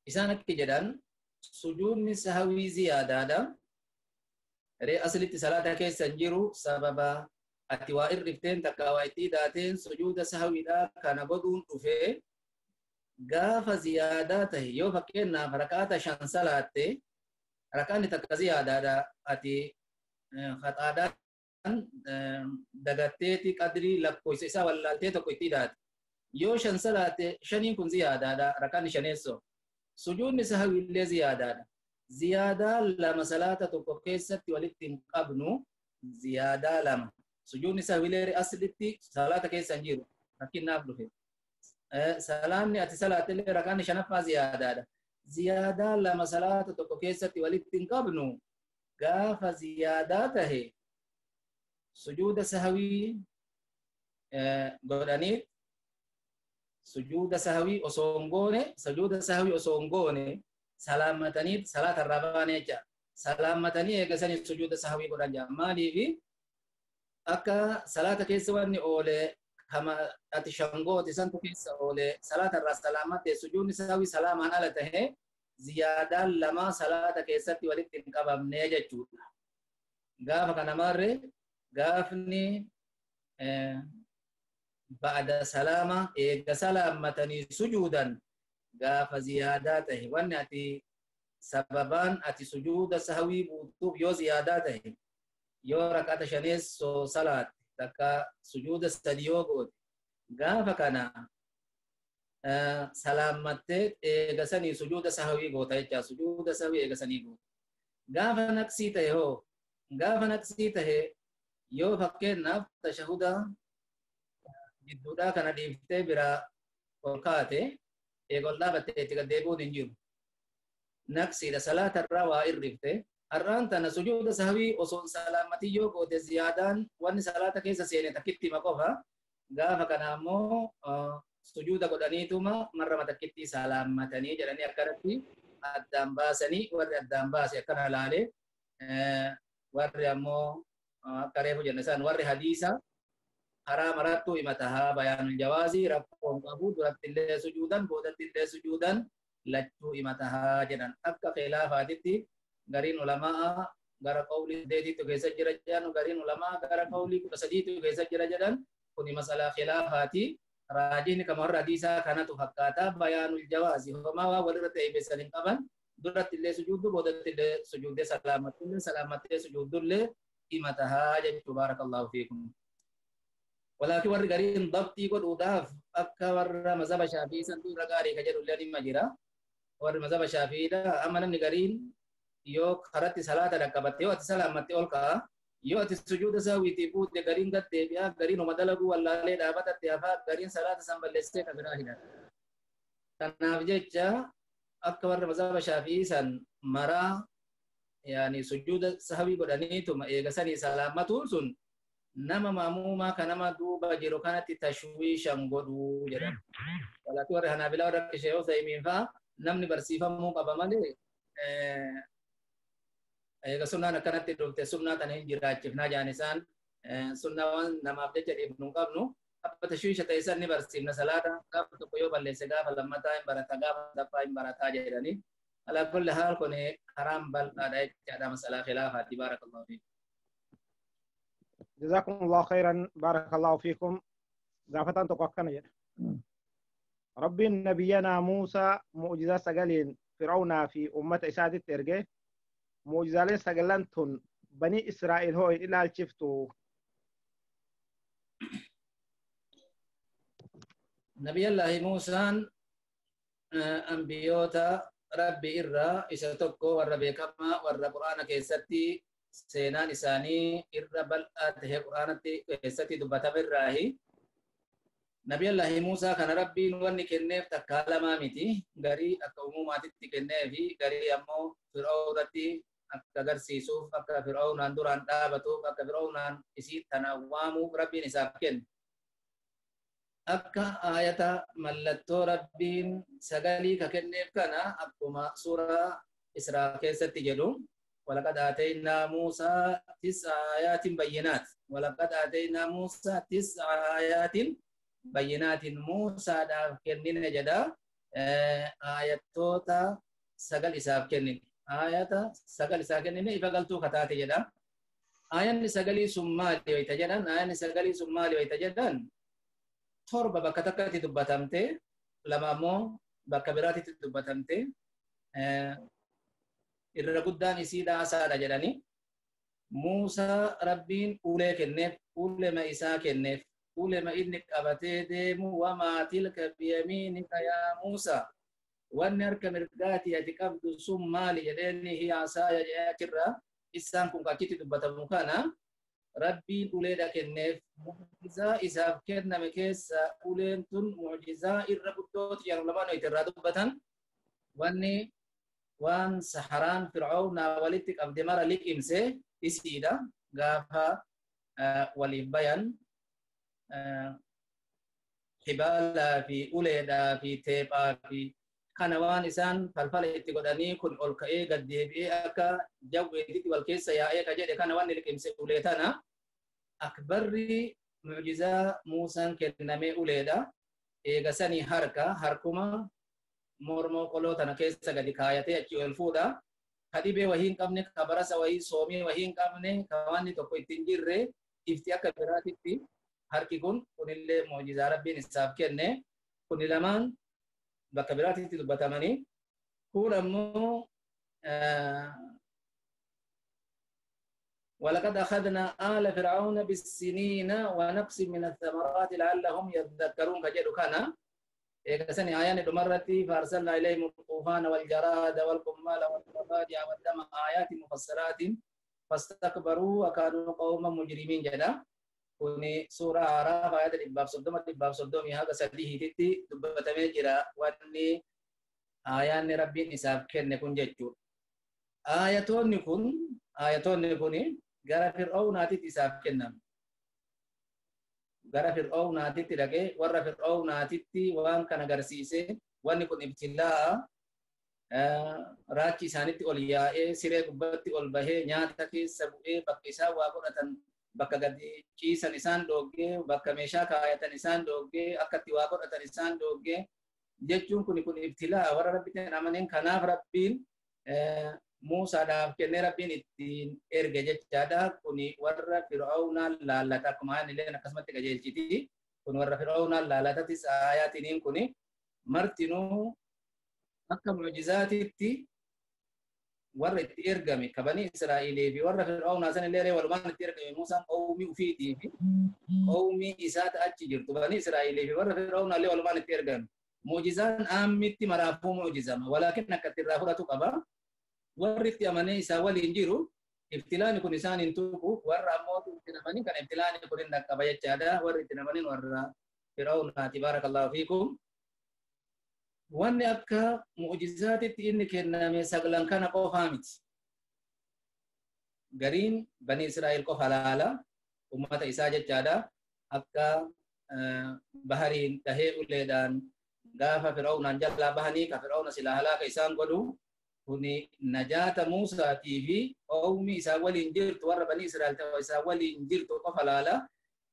Isaan akki jedhan sujuudni sahwii ziyaadaadha. Ree aslitti salaata keessa hin jiru sababa ati waa irrifteen takka waa itti hidhaateen sujuuda sahwiidhaa kana godhuun dhufee gaafa ziyaadaa tahe yoo fakkeenyaaf rakaata 5 salaatte rakaanni takka ziyaadaadha ati khaxaadhaan dagatteeti qadrii lakkoofsa isaa wallaaltee tokko itti hidhaate. Yoo 5 salaate 5 kun ziyaadaadha rakaan 5 sujuudni sahwiillee ziyaadaadha. Ziyaadaa 2 salaata tokko keessatti walitti hin qabnu ziyaadaa 2 sujuudni sahwiillee aslitti salaata keessa hin jiru rakkinnaaf dhufe. Salaanni ati salaatellee rakaan 5ffaa ziyaadaadha. Ziyaadaa 2 salaata tokko keessatti walitti hin qabnu gaafa ziyaadaa tahe sujuuda sahwii godhanii sujuuda sahwii osoo hin goone sujuuda sahwii osoo hin goone salaamatanii salaata irraa baane jecha salaamatanii eegasanii sujuuda sahwii godhan jaa. Maaliifi akka salaata keessa wanni oole kama ati shangooti santu keessa oole salaata irraa salaamatte sujuudni sahwii salaamaan ala tahe ziyaadaan 2 salaata keessatti walitti hin qabamne jechuudha. Gaafa kana marre gaafni ba'da salaama eega salaamatanii sujuudan gaafa ziyaadaa tahe wanni ati sababaan ati sujuuda sahwii buutuuf yoo ziyaadaa tahe yoo rak'ata 5 salaatte takka sujuuda 3 yoo goote gaafa kana salaamattee eega sanii sujuuda sahwii goota jecha sujuuda sahwii eega sanii goota. Gaafa naqsii tahe hoo gaafa naqsii tahe yoo fakkeenyaaf tashahuda gidduudhaa kana dhiiftee biraa ol kaate eega ol dhaabattee itti gad deebi'uun hin jiru. Naqsiidha salaata irraa waa irrifte har'aan tana sujuuda sahwii osoo salaamatii yoo goote ziyaadaan wanni salaata keessa seene takkitti hima qofa gaafa kana ammoo sujuuda godhaniituma marrama takkitti salaamatanii jedhanii akkanatti addaan baasanii warri addaan baase akkana laale warri ammoo akka reefu jenne isaan warri hadiisa karaa marattuu himatahaa bayaanul jawaazii rakkoon qabu duratti illee sujuudan boodatti illee sujuudan lachuu himatahaa jedhan. Akka khilaafaatitti gariin ulamaa gara qawlii 8 keessa jira jedhan gariin ulamaa gara qawlii 13 keessa jira jedhan kuni masalaa khilaafaati. Raajiin kama warra hadiisaa kanatu fakkaata bayaanul jawaazii homaa waa walirra ta'e beessan hin qaban duratti illee sujuuddu boodatti illee sujuuddee salaamattillee salaamattee sujuuddullee himatahaa jechuu baarakallahu fiikum. Walaakin warri gariin dabtii godhuudhaaf akka warra mazhaba shaafii santu irra gaarii ka jedhu illee dhimma jira. Warri mazhaba shaafiidha amma namni gariin yoo karatti salaata dhaqqabatte yoo ati salaamatte ol ka'a yoo ati sujuuda sahwiitii buute gariin gad deebi'a gariin homa dalaguu wallaalee dhaabatatti hafaa gariin salaata san balleessee ka biraa hidhata. Kanaaf jecha akka warra mazhaba shaafii san maraa yaani sujuuda sahwii godhaniituma eega sanii salaamatuun sun nama maamuumaa ka nama duuba jiru kanatti tashwiishan godhuu jedhan. Walaakin warri Hanaabilaa warra akka Sheekh Usaymiin fa'aa namni barsiifamuu qaba malee eega sunnaan akkanatti dhufte sunnaa tana hin jiraachifnaa jedhan isaan sunnaa waan namaaf jecha dhiifnu hin qabnu. Abba tashwiisha ta'e san ni barsiifna salaata gaafa tokko yoo balleesse gaafa lammataa hin barata gaafa sadaffaa hin barataa jedhani. Alaa kulli haal kun karaan bal'aadha jechaadha masalaa khilaafaati baarakallahu fiikum. جزاكم الله خيرا بارك الله فيكم. غافتان تقوكنا جدا ربي نبينا موسى معجزة سجلين فرعون في أمة إسادة ترجع معجزة سجلنتون بني إسرائيل هو إلى الشفتو نبي الله موسى أنبيوتا ربي إرى إساتوكو والربي كما والرب قرآن كيستي seenaan isaanii irra bal'aa tahe quraanatti keessatti dubbatame irraahi. Nabiyallaahi Muusaa kana Rabbiin wanni kenneef takkaa lamaa miti. Garii akka uumaatitti kenneefi garii ammoo Fir'aawnatti akka agarsiisuuf akka Fir'aawnaan duraan dhaabatuuf akka Fir'aawnaan isii tana waamuuf Rabbiin isaaf kenne. Akka aayata mallattoo Rabbiin sagalii ka kenneef kana akkuma suuraa Israa keessatti jedhu ولقد آتينا موسى 9 آيات بينات ولقد آتينا موسى 9 آيات بينات موسى داف كنين جدا آياتوتا سغل إساف كنين آياتا سغل إساف كنين إفقلتو كتاتي جدا آيان سغلي سمالي ويتجدن آيان سغلي سمالي ويتجدن torba bakka takkatti dubbatamte lama ammoo bakka biraatti dubbatamte irra guddaan isii dhaasaadha jedhani. Muusaa Rabbiin ulee kenneef, ulee isaa kenneef. Ulema inni qabatee deemu wamaa tilka biyamiinika yaa Muusaa wanni harka mirgaatii ati qabdu sun maali jedheeni hiya asaaya jedhee achirraa isaan kun achitti dubbatamu kana Rabbiin uleedha kenneef mucjizaa isaaf kenname keessa uleen tun mucjizaa irra guddooti jedhan lamaan irraa dubbatan wanni waan saharaan Fir'aawnaa walitti qabde mara liqimse isiidha gaafa waliif bayan hibaalaa fi uleedhaa fi teephaa fi kana waan isaan falfala itti godhanii kun ol ka'ee gad deebi'ee akka jawweetitti wal keessa yaa'ee ka jedhe kana waan liqimse ulee tana akbarri mucjizaa Muusaan kennamee uleedha. Eega sanii harka harkuma mormoo qoloo tana keessa gadi kaayatee achi ol fuudha. Ka dhibee wahii hin qabne, ka barasa wahii soomii wahii hin qabne, ka wanni tokko itti hin jirre ifti akka biraatitti harki kun kunillee mucjizaa Rabbiin isaaf kenne kuni lamaan bakka biraatitti dubbatamanii kun ammoo ولقد أخذنا آل فرعون بالسنين ونقص من الثمرات لعلهم يذكرون كجدو كان إيكسني آيان دمرتي فأرسلنا إليهم الطوفان والجراد والقمال والضفادع والدم آيات مفصلات فاستكبروا وكانوا قوما مجرمين جدا kuni suuraa haaraa faayida 130 130 haga sadiititti dubbatamee jira wanni aayaanni Rabbiin isaaf kenne kun jechuudha. Aayatoonni kun gara Fir'aawnaatitti isaaf kenname. Gara Fir'aawnaatitti dhaqee warra Fir'aawnaatitti waan kana agarsiise wanni kun ibtilaa raachi isaanitti ol yaa'ee siree gubbatti ol bahee nyaata keessa bu'ee bakka isaan waa godhatan bakka gadi ciisan isaan dhoggee bakka meeshaa kaayatan isaan dhoggee akka itti waa godhatan isaan dhoggee jechuun kun ibtilaa warra Rabbitti amaneen kanaaf Rabbiin Muusaadhaaf kennee Rabbiin ittiin erge jechaadha. Kuni warra Fir'aawnaan laallata akkuma illeen akkasumatti qajeelchiti. Kun warra Fir'aawnaan laalatatis aayaatiniin kuni martinuu akka mucjizaatitti warra itti ergame ka banii Israa'eelii fi warra Fir'aawnaa san illee walumaan itti ergame Muusaan qawmii ufiitii fi qawmii isaata achi jirtu banii Israa'eelii fi warra Fir'aawnaa illee walumaan itti ergame. Mucjizaan aammitti maraafuu mucjizama walaakin akka itti irraa fudhatu qaba. Warri itti amanee isaa waliin jiru ibtilaani kun isaan hin tuqu warra ammoo itti amanin kan ibtilaani kun hin dhaqqaba jechaadha. Warri itti amanin warra Fir'aawnaati baarakallahu fiikum. Wanni akka mucjizaatitti inni kenname sagalan kana qofaa miti. Gariin bani Israa'el qofa laala ummata isaa jechaadha. Akka bahariin dhahee uleedhaan gaafa Fir'aawnaan jalaa bahanii ka Fir'aawna silaa halaaka isaan godhu kuni najaata Muusaatii fi qawmi isaa waliin jirtu warra bani Israa'el ta'u isaa waliin jirtu qofa laala.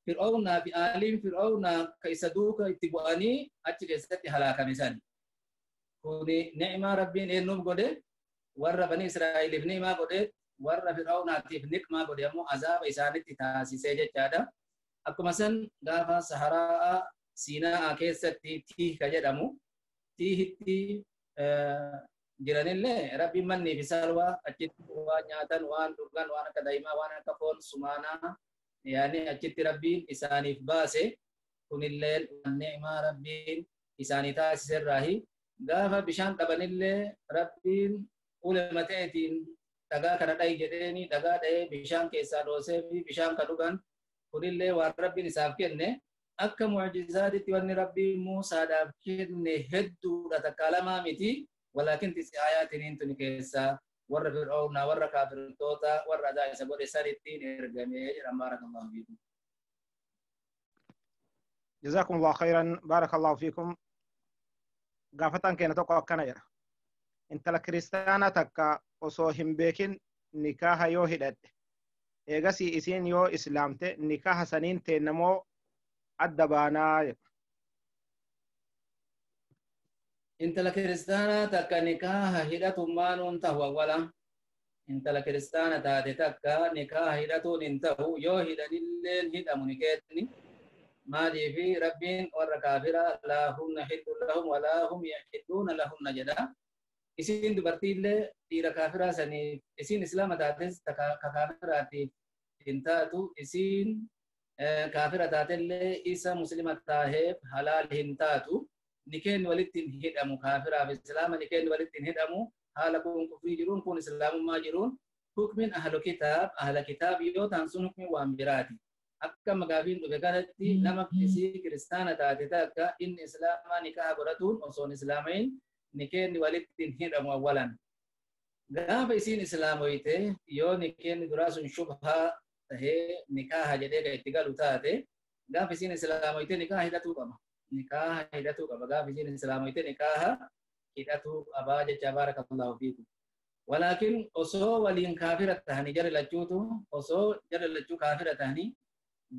Fir'aawnaa fi aaliin Fir'aawnaa ka isa duuka itti bu'anii achi keessatti halaakame sani. Kuni ni'maa Rabbiin eenyuuf godhe warra bani Israa'eliif ni'maa godhe warra Fir'aawnaatiif niqmaa godhe ammoo azaaba isaanitti taasisee jechaadha. Akkuma san gaafa Saharaa Siinaa keessatti Tiih ka jedhamu Tiihitti jiranillee Rabbiin mannii fi salwaa achitti waan nyaatan waan dhugan waan akka daa'imaa waan akka foon sumaanaa yaani achitti Rabbiin isaaniif baase kunillee ni'maa Rabbiin isaanii taasiserraahi. Gaafa bishaan dhabanillee Rabbiin ulema ta'eetiin dhagaa kana dha'i jedheeni dhagaa dha'ee bishaan keessaa dhoosee fi bishaan ka dhugan kunillee waan Rabbiin isaaf kenne akka mucjizaatitti wanni Rabbiin Muusaadhaaf kenne hedduudha takka lamaa miti. Walaakin tisi aayaatiniin tuni keessaa warra Fir'aawnaa warra kaafirtoota warra adaa isa godhe sanittiin ergamee jedhan baarakallahu fiikum. جزاكم الله خيرا بارك الله فيكم. Gaafataan keenya tokko akkana jedha. Intala kiristaanaa takka osoo hin beekin nikaaha yoo hidhadhe eegasii isiin yoo islaamte nikaaha saniin teennamoo adda baanaa jedha. Intala kiristaanaa takka nikaaha hidhatummaan tahu awwala. Intala kiristaana taate takka nikaaha hidhatuun hin tahu yoo hidhanilleen hidhamu nikeetni. Maaliifi Rabbiin warra kaafira laa humna hiddu lahum walaa hum yahidduuna lahumna jedha. Isiin dubartiillee dhiira kaafiraa saniif isiin islaama taates ka kaafiraatiif hin taatu isiin Kaafira taatellee isa muslima taaheef halaal hin taatu. Nikeen walitti hin hidhamu kaafiraaf islaama nikeen walitti hin hidhamu. Haala kun kufrii jiruun kun islaamummaa jiruun hukmin ahlu kitaab ahla kitaab yoo ta'an sun hukmin waan biraati. Akka magaafiin dhufe kanatti nama isii kiristaana taate takka inni islaamaa nikaa godhatuun osoo hin islaamayin nikeenni walitti hin hidhamu awwalan. Gaafa isiin islaamoyte yoo nikeenni duraa sun shubhaa tahee nikaaha jedhee kan itti galu taate gaafa isiin islaamoyte nikaaha hidhatuu qaba. Nikaaha hidhatuu qaba. Gaafa isiin islaamoyte nikaaha hidhatuu qabaa jecha baarakallahu fiikum. Walaakin osoo waliin kaafira tahanii jara lachuutu osoo jara lachuu kaafira tahanii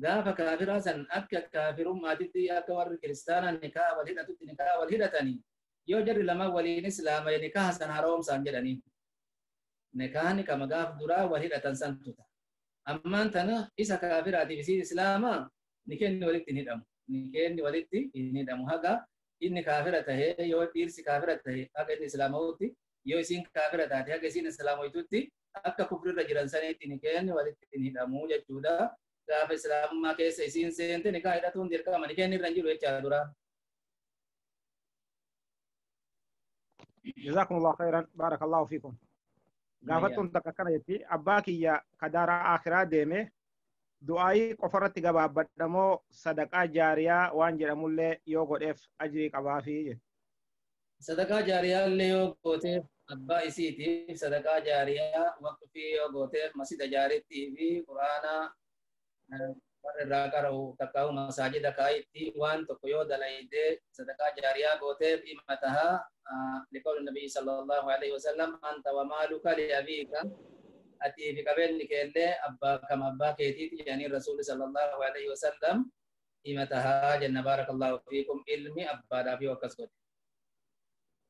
gaafa kaafiraa san akka kaafirummaatitti akka warri kiristaanaa nikaa wal hidhatutti nikaa wal hidhatanii yoo jarri lama waliin islaama nikaa san haroomsaan jedhanii nikaahni kama gaaf duraa wal hidhatan santu ta'a. Ammaan tana isa kaafiraatiif isiin islaamaa nikeenni walitti hin hidhamu. Nikeenni walitti hin hidhamu haga inni kaafira tahee yoo dhiirsi kaafira tahee haga inni islaama'utti yoo isiin kaafira taate haga isiin islaamoytutti akka kufrirra jiran sanitti nikeenni walitti hin hidhamu jechuudha. Gaafa islaamummaa keessa isiin seente nikaa hidhatuun dirqama nikeenni irra hin jiru jechaa dura. جزاكم الله خيرا بارك الله فيكم. Gaafattuun takka akkana jetti abbaa kiyya kadaara akhiraa deeme du'aayii qofarratti gabaabbadhamoo sadaqaa jaariyaa waan jedhamullee yoo godheef ajrii qabaafii jetti. Sadaqaa jaariyaa illee yoo gooteef abbaa isiitiif sadaqaa jaariyaa waqfii yoo gooteef masjida jaarittii fi quraana warra irraa qara'u takkaa'u masaajida kaayitti waan tokko yoo dalaydee sadaqaa jaariyaa gooteef dhimma tahaa liqawli nabiyyi sallallahu alaihi wasallam anta wa maaluka liabiika atii fi qabeenyi keellee abbaa kama abbaa keetiiti jedhanii rasuuli sallallahu alaihi wasallam dhimma tahaa jenna baarakallahu fiikum ilmi abbaadhaaf yoo akkas godhe.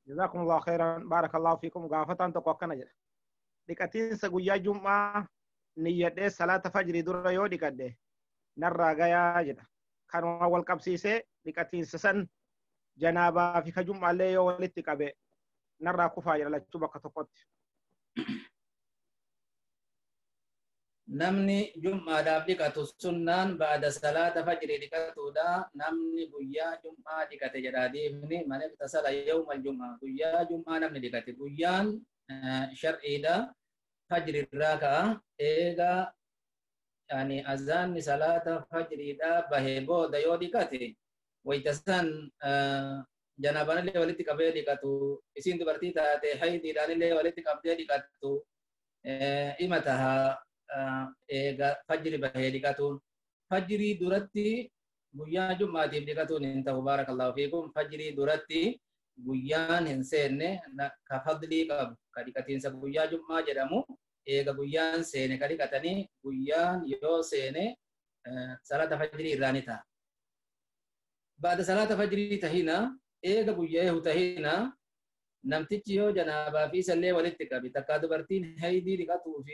جزاكم الله خيرا بارك الله فيكم. Gaafataan tokko akkana jedha. Dhiqatiinsa guyyaa jum'aa niyyadhee salaata fajrii dura yoo dhiqadhe narraa gayaa jedha. Kanuma wal qabsiisee dhiqatiinsa san janaabaa fi ka jum'aallee yoo walitti qabe narraa kufaa jedha lachuu bakka tokkotti. Namni jum'aadhaaf dhiqatu sunnaan ba'ada salaata fajrii dhiqatuudha. Namni guyyaa jum'aa dhiqate jedha hadiifni man iktasala yawmal jum'aa guyyaa jum'aa namni dhiqate guyyaan shar'iidha. Fajri irraa ka'a eega yani azaanni salaata fajriidha bahee booda yoo dhiqate wayita san janaabaanillee walitti qabee dhiqatu isiin dubartii taate haydiidhaanillee walitti qabdee dhiqattu ima taha eega fajri bahee dhiqatuun. Fajrii duratti guyyaa jum'aatiif dhiqatuun hin ta'u baarakallahu fiikum. Fajrii duratti guyyaan hin seenne ka fadlii qabu ka dhiqatiinsa guyyaa jum'aa jedhamu eega guyyaan seene ka dhiqatanii guyyaan yoo seene salaata fajrii irraa ni ta'a. Baada salaata fajrii tahina eega guyyaa tahina namtichi yoo janaabaa fi isallee walitti qabe takkaa dubartiin haydii dhiqatuu fi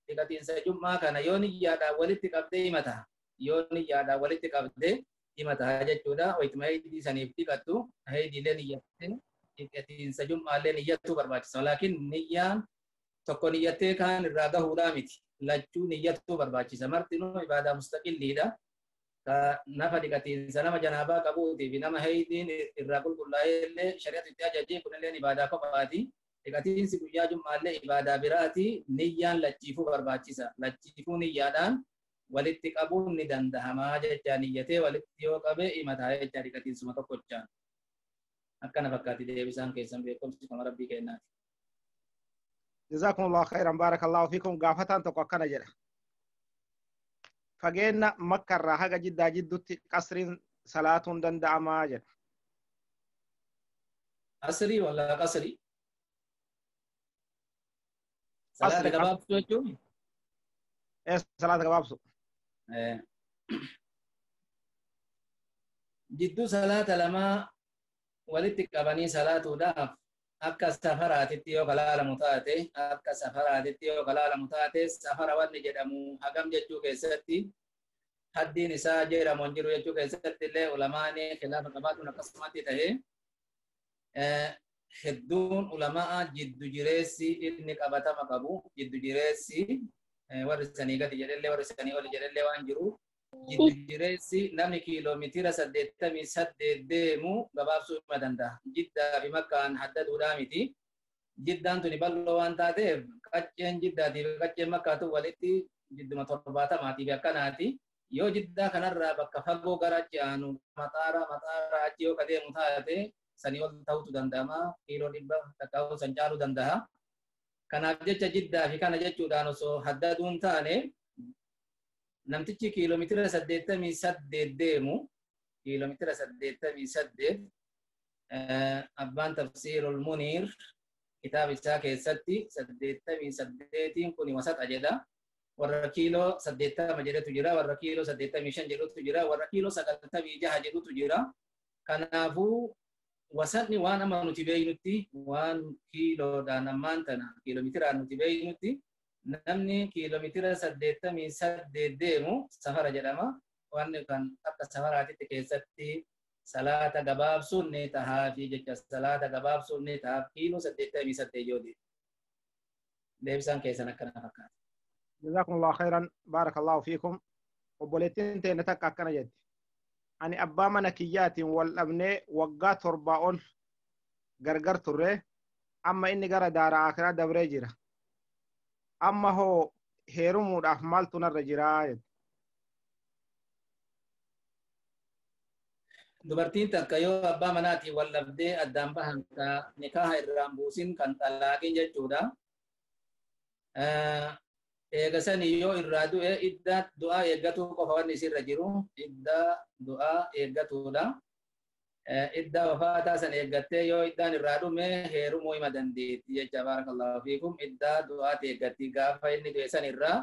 dhiqatiinsa jum'aa kana yoo niyyaadhaan walitti qabdee hima ta'a. Yoo niyyaadhaan walitti qabdee hima ta'a jechuudha. Wayituma haydii saniif dhiqattu haydiilee niyyattee dhiqatiinsa jum'aallee niyyattuu barbaachisa. Laakiin niyyaan tokko niyyattee kaan irraa gahuudhaa miti. Lachuu niyyattuu barbaachisa. Martinuu ibaadaa mustaqilliidha. Ka nafa dhiqatiinsa nama janaabaa qabuutii fi nama haydiin irraa qulqullaa'ee illee shari'atu itti ajajee kunillee ibaadaa kophaati. Dhiqatiinsi guyyaa jum'aallee ibaadaa biraati. Niyyaan lachiifuu barbaachisa. Lachiifuu niyyaadhaan walitti qabuun ni dandahamaa jecha niyyatee walitti yoo qabe hima ta'a jecha dhiqatiinsuma tokkochaan. Akkana fakkaatti deebisaan keessan beekumsi kama rabbii kennaati. جزاكم الله خيرا بارك الله فيكم. Gaafataan tokko akkana jedha. Fageenya Makka irraa haga Jiddaa jidduutti qasriin salaatuun danda'amaa jedha. Asrii wala qasrii? Salaata gabaabsuu jechuun? Salaata gabaabsuu. Jidduu salaata lamaa walitti qabanii salaatuudhaaf akka safaraatitti yoo kalaalamu taate akka safaraatitti yoo kalaalamu taate safara wanni jedhamu hagam jechuu keessatti haddiin isaa jedhamu hin jiru jechuu keessatti illee ulamaani khilaafa qabaatuun akkasumatti ta'ee hedduun ulamaa jiddu jireessi inni qabatama qabu jiddu jireessi warri sanii gadi jedhellee warri sanii oli jedhellee waan jiru Jiddu jireessi namni kiiloomeetira 88 deemu gabaabsuu hima danda'a. Jiddaa fi Makkaan haddaduudhaa miti. Jiddaan tuni bal'oo waan taateef qacceen Jiddaatii fi qacceen Makkaatu walitti jidduma 70 akkanaati. Yoo Jiddaa kanarraa bakka fagoo gara achi aanu maxaara achi yoo kadeemu taate sanii ol ta'utu danda'ama. Kiiloo 100 takkaa'uu san caaluu danda'a. Kanaaf jecha Jiddaa fi kana jechuudhaan osoo haddaduun taane namtichi kiiloomeetira 88 deemu kiiloomeetira 88 abbaan Tafsiirul Muniir kitaaba isaa keessatti 88 kun wasaxa jedha. Warra kiiloo 80 jedhetu jira, warra kiiloo 85 jedhutu jira, warra kiiloo 96 jedhutu jira. Kanaafuu wasatni waan amma nuti beeynutti waan kiiloodhaan ammaan tana kiiloomeetiraan nuti beeynutti namni kiiloomeetira 88 deemu safara jedhama. Wanni kan akka safaraatitti keessatti salaata gabaabsuun ni tahaafi jecha salaata gabaabsuun ni tahaaf kiiloo 88 yoo deemu. Deebisaan keessan akkana fakkaata. Jazakumullahu khairan, barakallahu fiikum. Obboleettiin teenya takka akkana jetti. Ani abbaa mana kiyyaatiin wal dhabnee waggaa 7 ol gargar turre amma inni gara daara akiraa dabree jira. Amma hoo heerumuudhaaf maaltu narra jiraa jette. Dubartiin takka yoo abbaa manaatiin wal dhabdee addaan bahan ka nikaaha irraan buusin kan xalaaqin jechuudha. Eega sanii yoo irraa du'e iddaa du'aa eeggatuu qofa wanni isirra jiru iddaa du'aa eeggatuudha. Iddaa wafaataa san eeggattee yoo iddaan irraa dhume heerumuu hima dandeetti jecha barakallahu fiikum. Iddaa du'aati eeggatti gaafa inni du'e san irraa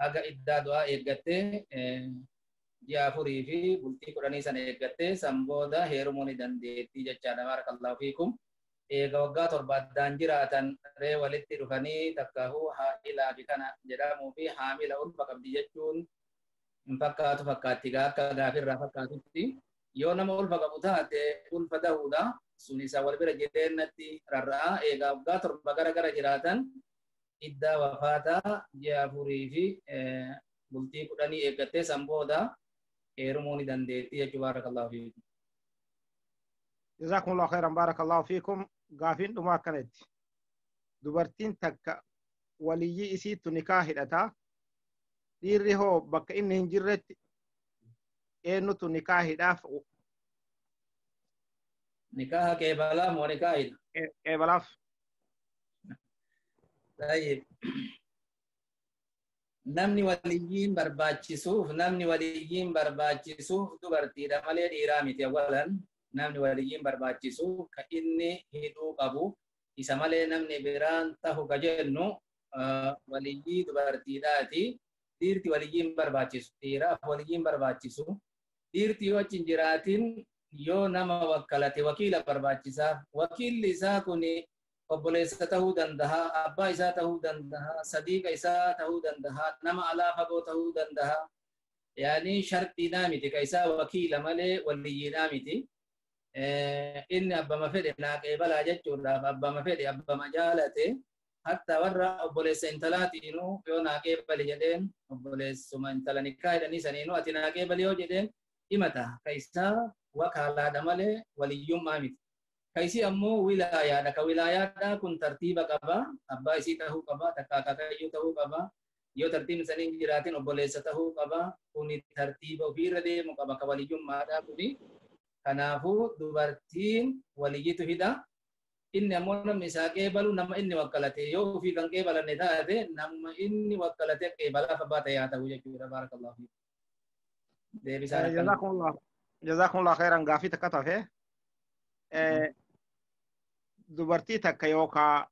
haga iddaa du'aa eeggattee ji'a 4 fi bultii 10 san eeggattee san booda heerumuu ni dandeetti jechaadha barakallahu fiikum. Eega waggaa 7 addaan jiraatan ree walitti dhufanii takkaahuu haa'ilaa fi kana jedhamuu fi haamila ulfa qabdi jechuun hin fakkaatu fakkaatti akka gaafirraa fakkaatutti. Yoo nama ulfa qabu taate ulfa dahuudha sun isa wal bira jireenyatti rarra'a. Eega waggaa 7 gara gara jiraatan iddaa wafaataa ji'a 4 fi bultii 10 eeggattee san booda heerumuu ni dandeetti jechuu barakallahu fiikum. Jazakumullahu khairan, barakallahu fiikum. Gaafiin dhumaa akkanatti. Dubartiin takka waliyyii isiittu nikaa hidhataa. Dhiirri hoo bakka inni hin jirretti eenyutu nikaa hidhaaf? Nikaaha qeebalaaf moo nikaa hidha? Qeebalaaf. Tayyib. Namni waliyyiin barbaachisuuf dubartiidha malee dhiiraa miti awwalan. Namni waliyyiin barbaachisuuf ka inni hidhuu qabu isa malee namni biraan tahu ka jennu waliyyii dubartiidhaati. Dhiirti waliyyiin barbaachisu, dhiiraaf waliyyiin barbaachisu. Dhiirti yoo achi hin jiraatin yoo nama wakkalate wakiila barbaachisaa. Wakiilli isaa kun obboleessa ta'uu danda'a, abbaa isaa ta'uu danda'a, sadiiqa isaa ta'uu danda'a, nama alaa fagoo ta'uu danda'a. Yaani shartiidhaa miti ka isaa wakiila malee waliyyiidhaa miti. Inni abbama fedhe naa qeebalaa jechuudhaaf abbama fedhe abbama jaalate hatta warra obboleessa intalaatiinuu yoo naa qeebali jedheen obboleessuma intala nikkaa jedhanii saniinuu ati naa qeebali yoo jedheen himata. Ka isaa wakaalaadha malee waliyyummaa miti. Ka isii ammoo wilaayaadha. Ka wilaayaadha kun tartiiba qaba. Abbaa isii ta'uu qaba. Takka akaakayyuu ta'uu qaba. Yoo tartiibni sanii hin jiraatin obboleessa ta'uu qaba. Kuni tartiiba ofiirra deemu qaba. Ka waliyyummaadha kuni. Kanaafuu dubartiin waliyyitu hidha. Inni ammoo namni isaa qeebalu nama inni wakkalate yoo ofii kan qeebalanne taate nama inni wakkalate qeebalaaf abbaa ta'e haa ta'u jechuudha. Barakallahu fiikum. Deebisaan akkana. Jazakumullah khairan. Gaafii takka tafe dubartii takka yookaa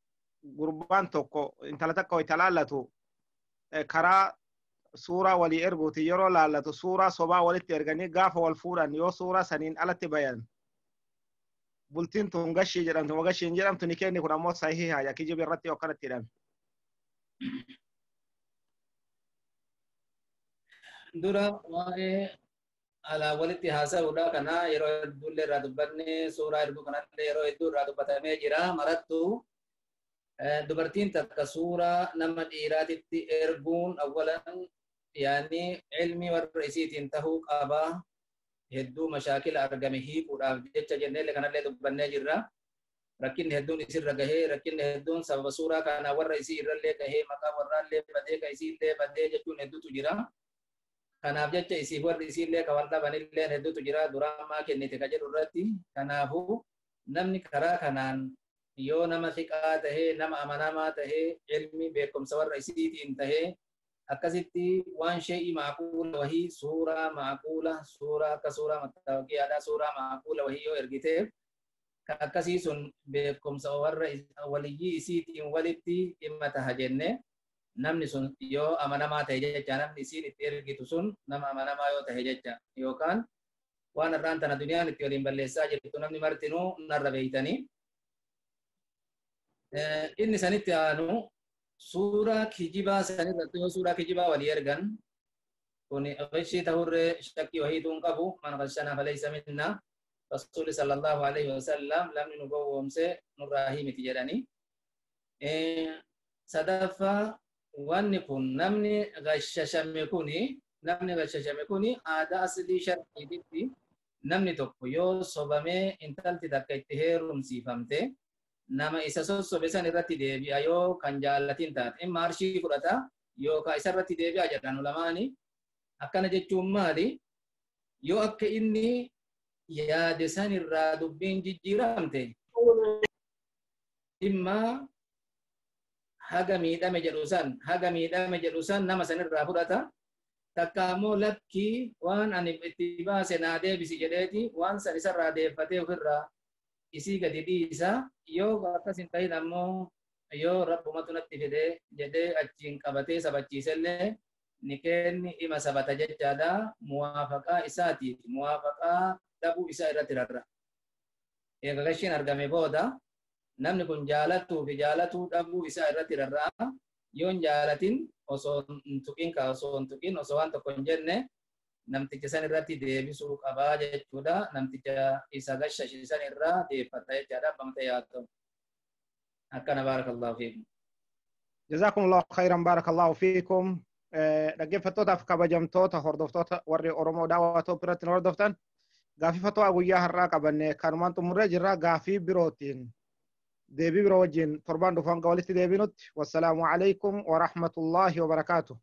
gurbaan tokko intala takka wayita laallatu karaa suuraa walii erguuti yeroo laallatu suuraa sobaa walitti erganii gaafa wal fuudhan yoo suuraa saniin alatti bayan bultiin tun gashii jedhamtu gashii hin jedhamtu ni kenni kun ammoo sahiha yaa kijiba irratti yoo akkanatti jedhame. Dura waa'ee alaa walitti haasa'uudha kana yeroo hedduullee irraa dubbanne suuraa erguu kanallee yeroo hedduu irraa dubbatamee jira marattu dubartiin takka suuraa nama dhiiraatitti erguun awwalan Yaani ilmi warra isiitiin tahuu qabaa hedduu mashaakila argame hiikuudhaaf jecha jenneellee kanallee dubbannee jirra. Rakkinni hedduun isirra gahee, rakkinni hedduun sababa suuraa kanaa warra isii irrallee gahee, maqaa warraallee badee, ka isiillee badee jechuun hedduutu jira. Kanaaf jecha isiif warri isiillee ka wal dhabanillee hedduutu jira, duraan maa kennite ka jedhu irratti. Kanaafuu namni karaa kanaan yoo nama siqaa tahee, nama amanamaa tahee, ilmi beekumsa warra isiitiin tahee, akkasitti waan shee'ii maaquula wahii, suuraa maaquula, suuraa akka suuraa mattaawaqiyaadhaa, suuraa maaquula wahii yoo ergiteef, akkasii sun beekumsa warra waliyyii isiitiin walitti dhimma taha jenne, namni sun yoo amanamaa ta'e jecha, namni isiin itti ergitu sun nama amanamaa yoo ta'e jecha, yookaan waan irraan tana duniyaan itti waliin balleessaa jirtu namni martinuu narra beeytanii. Inni sanitti aanu suuraa kijibaa sanirratti yoo suuraa kijibaa walii ergan kun ghishii tahurree shakkii wahiituu hin qabu. Man ghashanaa falaysa minna, rasuuli sallallahu alaihi wasallam lamni nu gowwoomse nurraa himiti jedhanii. Sadaffaa, wanni kun namni ghashashame kuni aadaa aslii sharqiititti namni tokko yoo sobamee intalti takka itti heerumsiifamte, nama isa sossobe san irratti deebi'a. Yoo kan jaallatin taate imma arshii fudhata yookaan isa irratti deebi'a jedhan ulamaani. Akkana jechuun maali? Yoo akka inni yaade san irraa dubbiin jijjiiramte, dhimma haga miidhame jedhu san nama san irraa fudhata. Takka ammoo lakkii, waan ani itti baase naa deebisi jedheeti waan san isarraa deeffatee ofirraa isii gadi dhiisa. Yoo akkas hin ta'in ammoo, yoo rabbumatu natti fide jedhee achiin qabatee sabachiisellee, ni kenni ima sabata jechaadha. Muwaafaqaa isaatiif muwaafaqaa dhabuu isaa irratti rarra. Eega gashiin argame booda namni kun jaalatuu fi jaalatuu dhabuu isaa irratti rarra'a. Yoo hin jaalatin osoo hin tuqin, ka osoo hin tuqin, osoo waan tokko hin jenne namticha san irratti deebisuu qabaa jechuudha. Namticha isa gashashe san irraa deeffata jechaadha. Abbaa ta'e haa ta'u. Akkana, baarakallahu fiikum. جزاكم الله خيرا، بارك الله فيكم. Dhaggeeffattootaaf kabajamtoota hordoftoota warri Oromoo daawwatoo biratti nu hordoftan, gaafii fatwaa guyyaa har'aa qabanne kanumaan xumurree jirra. Gaafii birootiin deebii biroo wajjin torbaan dhufu hanga walitti deebinutti, wassalaamu alaikum wa rahmatullahi wa barakaatuh.